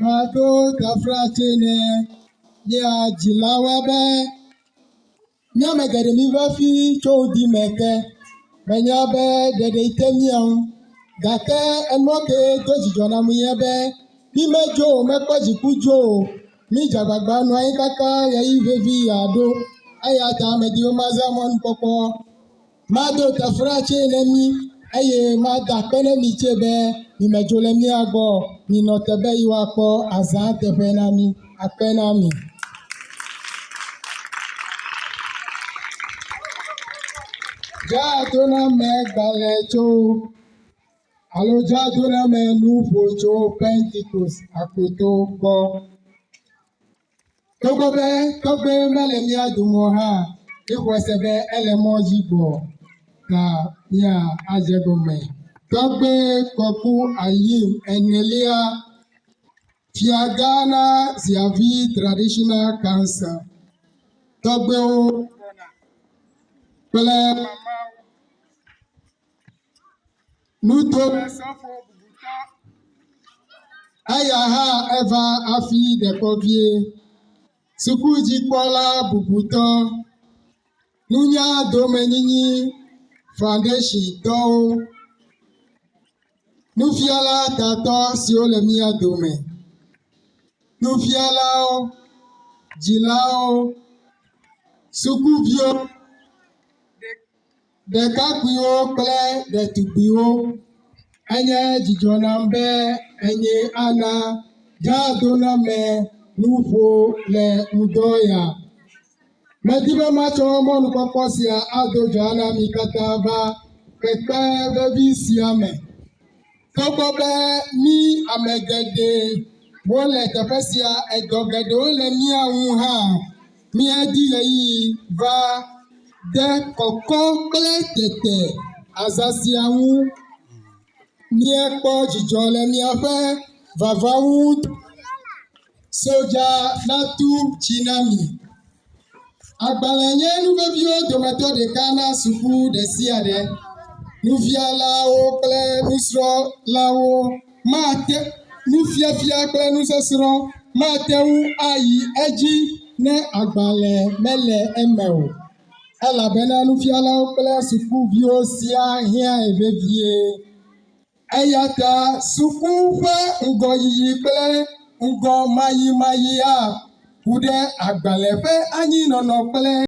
Mado taflatse ne mía dzilawo be mía ame geɖe míva fi tso ŋdi me ke. Menya be ɖeɖi te mía ŋu gake enua ke do dzidzɔ nam nye be mímedzo o, mekpɔ dziku dzo o. Mídze agbagba nɔ anyi kaka ɣeyiɣi vevi ya ɖo eya ta medi be mazã mɔnukpɔkpɔ mado taflatse ne mí eye mada akpe ne mi tse be mimedzo le mía gbɔ o. Minɔ te be yewoakpɔ azã teƒe na mí. Akpe na mi. Dzadoname gbalẽ tso alo dzadoname nuƒo tso Pentekost akoto gbɔ. Togbɔ be tɔgbe mele mía dome o hã, míexɔe se be ele mɔ dzi gbɔ ta mía adze gɔme. Tɔgbe Kɔku Ayim enelia, Fiagã na Ziavi Traditional Council. Tɔgbewo kple mamawo. Nutomesɔfo bubutɔ. Eya hã eva hafi ɖekpɔ vie. Sukudzikpɔla bubutɔ, nunya domenyinyi foundation tɔwo, nufiala tatɔ siwo le mía dome, nufialawo, dzilawo, sukuviwo, Ɖekakpuiwo kple ɖetugbiwo, enye dzidzɔ nam be enye ana dzadoname nuƒo le ŋdɔ ya. Medi be matsɔ mɔnukpɔkpɔ sia ado dza na mi katã va kpekpe vevi sia me. Togbɔ be mí ame geɖe wole teƒe sia, edɔ geɖewo le mía ŋu hã, míedi ɣeyiɣi va de kɔkɔ kple tete azã sia ŋu. Míekpɔ dzidzɔ le miaƒe vava ŋu. Sodza natu tsi na mi. Agbalẽ nye nu veviwo dometɔ ɖeka na suku ɖe sia ɖe. Nufialawo kple nusrɔ̃lawo mate nufiafia kple nusɔsrɔ̃ mate ŋu ayi edzi ne agbalẽ mele eme o. Elabena nufialawo kple sukuviwo siaa hiãe vevie. Eya ta suku ƒe ŋgɔyiyi kple ŋgɔmayimayia ku ɖe agbalẽ ƒe anyinɔnɔ kple.